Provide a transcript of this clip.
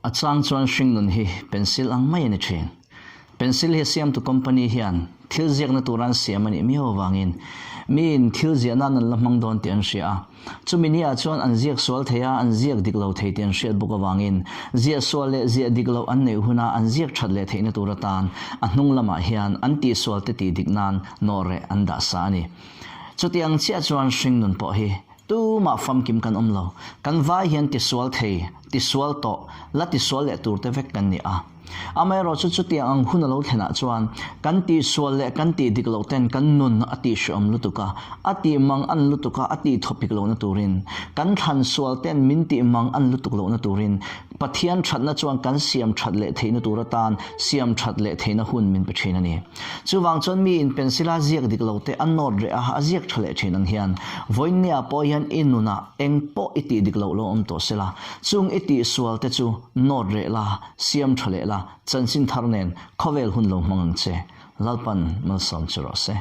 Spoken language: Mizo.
A chang chuan hringnun hi pencil ang mai a ni thin. Pencil hi a siamtu company hian thil ziakna tura an siam a nih miau avangin miin thil ziah nan an la hmang dawn tih an hria a. Chumi niah chuan an ziak sual thei a, an ziak dik lo thei tih an hriat bawk avangin ziah sual leh ziah dik loh an neih huna an ziak that leh theihna tur atan a hnung lamah hian an tihsual te tih dik nan nawhreh an dah sa a ni. Chutiang chiah chuan hringnun pawh hi Tumah famkim kan awm lo. Kan vai hian tisual thei, tisual tawh, la tisual leh tur te vek kan ni a. Amaherawh chu chutiang ang hun a lo thlenah chuan kan tihsual leh kan tih dik loh ten kan nun a tihhrehawm lutuk a, a tih mang an lutuk a, a tih thawpik lohna turin, kan thlan sual ten min tih mang an lutuk lohna turin Pathian thatna chuan kan siam that leh theihna tur atan siam that leh theihna hun min pe thin a ni. Chuvang chuan mi in pencil a ziak dik lo te a note reh a, a ziak tha leh thin ang hian vawiinnia pawh hian i nunah eng pawh i tih dik loh lo awm tawh sela, chung i tih sual te chu note reh la, siam tha leh la, chanchin thar nen khawvel hun lo hmang ang che. Lalpan malsawm chu rawh se.